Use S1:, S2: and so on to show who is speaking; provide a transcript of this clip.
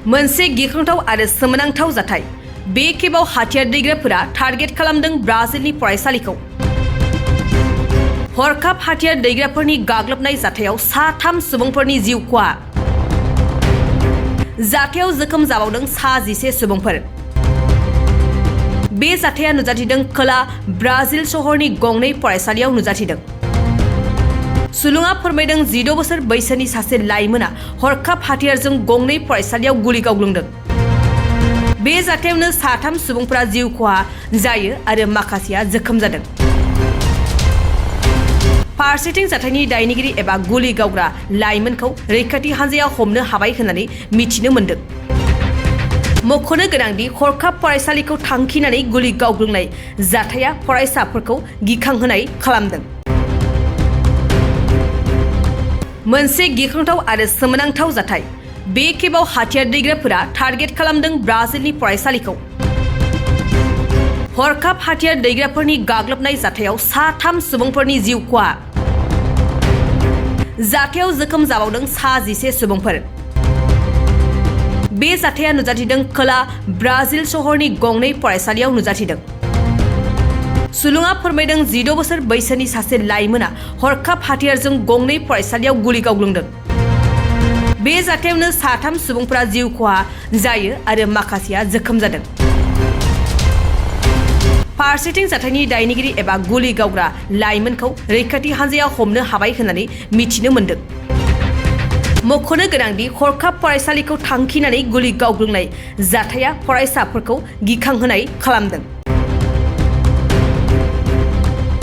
S1: मोनसे गिख्रंथाव आरो सोमोनांथाव जाथाय। बे खेबाव हाथियार दैग्राफोरा टार्गेट खालामदों ब्राजिलनि फरायसालिखौ। हरखाब हाथियार दैग्राफोरनि गाग्लोबनाय जाथायाव साथाम सुबुंफोरनि जिउ खहा। जाथायाव जोखोम जाबावदों 11 सुबुंफोर। बे जाथाया नुजाथिदों खोला ब्राजिल सहरनि गंनै फरायसालियाव नुजाथिदों। सुलुङा फोरमायदों 16 बोसोर बैसोनि सासे लाइमोना हरखाब हाथियारजों गंनै फरायसालियाव गुलि गावग्लुंदों। बे जाथायावनो साथाम सुबुंफोरा जिउ खहा जायो आरो माखासेया जोखोम जादों। फारसेथिं जाथायनि दायनिगिरि एबा गुलि गावग्रा लाइमोनखौ रैखाथि हानजाया हमनो हाबाय होननानै मिथिनो मोन्दों। मख'नो गोनांदि हरखाब फरायसालिखौ थांखिनानै गुलि गावग्लुंनाय जाथाया फरायसाफोरखौ गिखांहोनाय खालामदों। मोनसे गिख्रंथाव आरो सोमोनांथाव जाथाय। बे खेबाव हाथियार दैग्राफोरा टार्गेट खालामदों ब्राजिलनि फरायसालिखौ। हरखाब हाथियार दैग्राफोरनि गाग्लोबनाय जाथायाव साथाम सुबुंफोरनि जिउ खहा। जाथायाव जोखोम जाबावदों 11 सुबुंफोर। बे जाथाया नुजाथिदों खोला ब्राजिल सहरनि गंनै फरायसालियाव नुजाथिदों। सुलुङा फोरमायदों 16 बोसोर बैसोनि सासे लाइमोना हरखाब हाथियारजों गंनै फरायसालियाव गुलि गावग्लुंदों। बे जाथायावनो साथाम सुबुंफोरा जिउ खहा जायो आरो माखासेया जोखोम जादों। फारसेथिं जाथायनि दायनिगिरि एबा गुलि गावग्रा लाइमोनखौ रैखाथि हानजाया हमनो हाबाय होननानै मिथिनो मोन्दों। मख'नो गोनांदि हरखाब फरायसालिखौ थांखिनानै गुलि गावग्लुंनाय जाथाया फरायसाफोरखौ गिखांहोनाय खालामदों।